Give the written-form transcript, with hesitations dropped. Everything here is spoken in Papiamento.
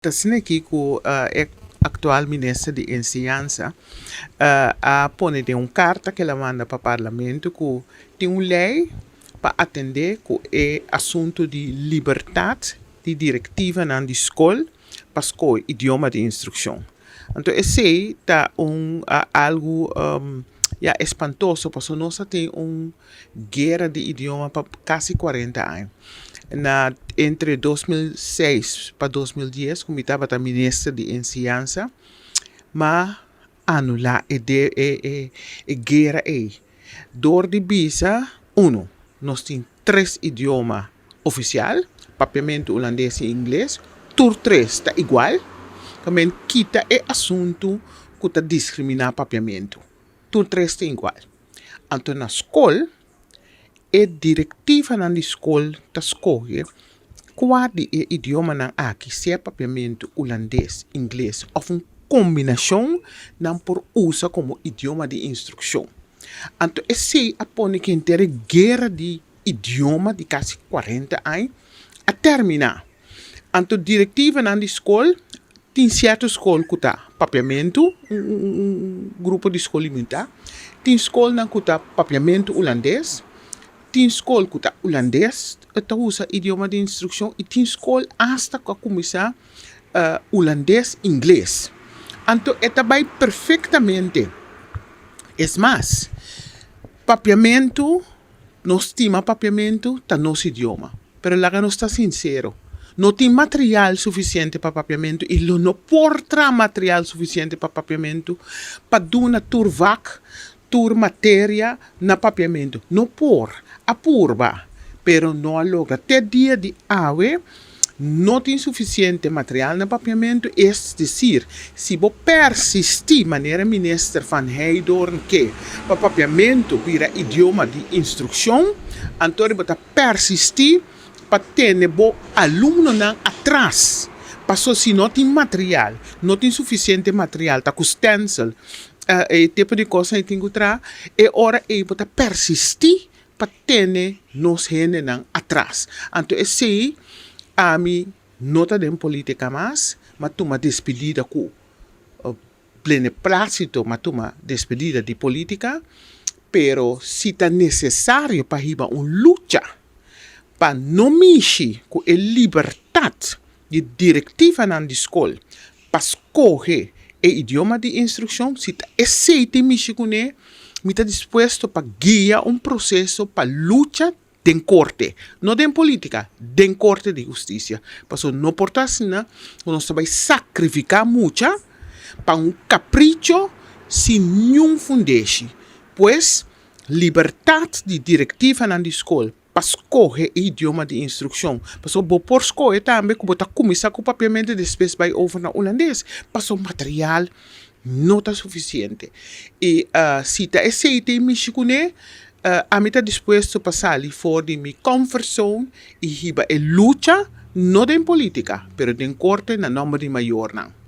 Ta asina aki ku e aktual minister di enseñansa a pone den un karta ku el a manda pa parlamento ku tin un lei pa atendé ku e asuntu di libertat di direktivanan di skol pa skohe idioma di instrukshon. Anto esei ta un algu ya espantoso pasobra nos a tin un guera di idioma pa kasi 40 aña. Na entre 2006 pa 2010, ku mi tabata minister di enseñansa, m'a anulá e e e e guera ei. Dor di bisa, uno, nos tin tres idioma ofisial, papiamentu, hulandes i ingles, tur tres ta igual, tamen kita e asuntu ku ta diskriminá papiamentu. Tur tres ta igual. Anto na skol, e direktivanan di skol ta skohe kua di e idiomanan aki, sea papiamentu, hulandes, ingles òf un kombinashon, nan por usa komo idioma di instrukshon. Anto esei a pone ku henter e guera di idioma di kasi 40 aña a terminá. Anto direktivanan di skol, tin sierto skol ku ta papiamentu, un grupo di skol limitá, tin skolnan ku ta papiamentu hulandes, tin skol ku ta hulandes ta usa idioma di instrukshon i tin skol asta ku a kuminsá hulandes ingles. Anto e ta bai perfektamente. Es mas, papiamentu, nos stima papiamentu, ta nos idioma, pero laga nos ta sinsero, no tin material sufisiente pa papiamentu i lo no por traha material sufisiente pa papiamentu pa duna tur vak, tur materia na papiamentu. No por. A purba, pero no a logra. Te dia di awe no tin sufisiente material na papiamentu, es desir, si bo persistí manera minister Van Heydoorn ke pa papiamentu bira idioma di instrukshon, anto bo ta persistí pa tene bo alumnonan atras, paso si no tin material, no tin sufisiente material, ta ku stencil, e tipo di kosnan ei tin ku traha, e ora ei bo ta persistí pa tene nos hendenan atras. Anto esei ami no ta den polítika mas, m'a tuma despedida ku pleneplácito, m'a tuma despedida di polítika, pero si ta nesesario pa hiba un lucha pa no mishi ku e libertat di direktivanan di skol pa skohe e idioma di instrukshon, si ta esei tin mishi kuné, mi ta dispuesto pa guia un proseso pa lucha den korte, no den polítika, den korte di hustisia. Pasobra no por ta asina ku nos ta bai sakrifiká mucha pa un kapricho sin niun fundeshi. Pues, libertat di direktivanan di skol pa skohe e idioma di instrukshon. Pasobra bo por skohe tambe ku bo ta kuminsá ku papiamentu despues bai over na hulandes, pasobra material no ta sufisiente. I si ta esei ta e mishi kuné, ami ta dispuesto pa sali for di mi comfort zone i hiba e lucha, no den polítika, pero den korte na nòmber di mayornan.